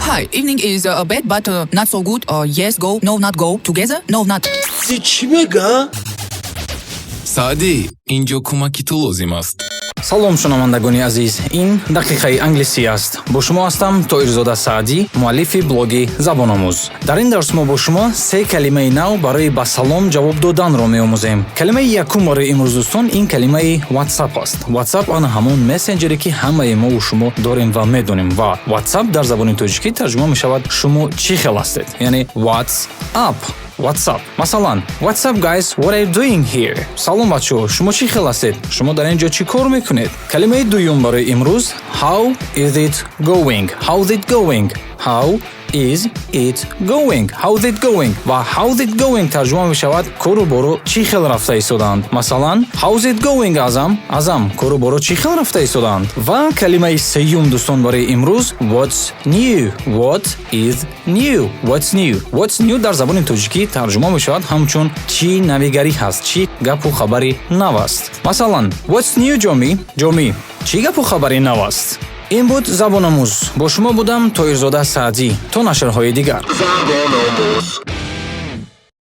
Hi, evening is bad, but not so good. Yes, go. No, not go. Together? No, not. Чӣ мега? Саъдӣ, ин ҷо кӯмаки ту лозим аст. Салом, шунавандагони азиз, ин «Дақиқаи англисӣ» аст. Бо шумо ҳастам Тоирзода Саъдӣ, муаллифи блоги «Забономӯз». Дар ин дарс мо бо шумо се калимаи нав барои ба салом ҷавоб доданро меомӯзем. Калимаи якум барои имрӯз, дӯстон, ин калимаи WhatsApp аст. WhatsApp ана ҳамон мессенҷере, ки ҳамаи мову шумо дорем ва медонем. Ва WhatsApp дар забони тоҷикӣ тарҷума мешавад «Шумо чӣ хел ҳастед?», яъне «What's up?». WhatsApp. Масалан, "What's up, guys? What are you doing here?" Салом, бачаҳо, шумо чӣ хел ҳастед? Шумо дар ин ҷо чӣ кор мекунед? Калимаи дуюм барои имрӯз: How is it going? How's it going? How is it going? How's it going? Ва how's it going тарҷума мешавад «Кору бору чӣ хел рафта истодаанд?». Масалан, "How's it going, Азам?" Азам, кору бору чӣ хел рафта истодаанд? Ва калимаи сеюм, дӯстон, барои имрӯз: What's new? What is new? What's new? What's new дар забони тоҷикӣ тарҷума мешавад ҳамчун «Чӣ навигарӣ ҳаст?», «Чӣ гапу хабари нав аст?». Масалан, "What's new, Ҷомӣ?" Ҷомӣ, чӣ гапу хабари нав аст? Ин буд «Забономӯз». Бо шумо будам Тоирзода Саъдӣ. То нашрҳои дигар. Забономӯз.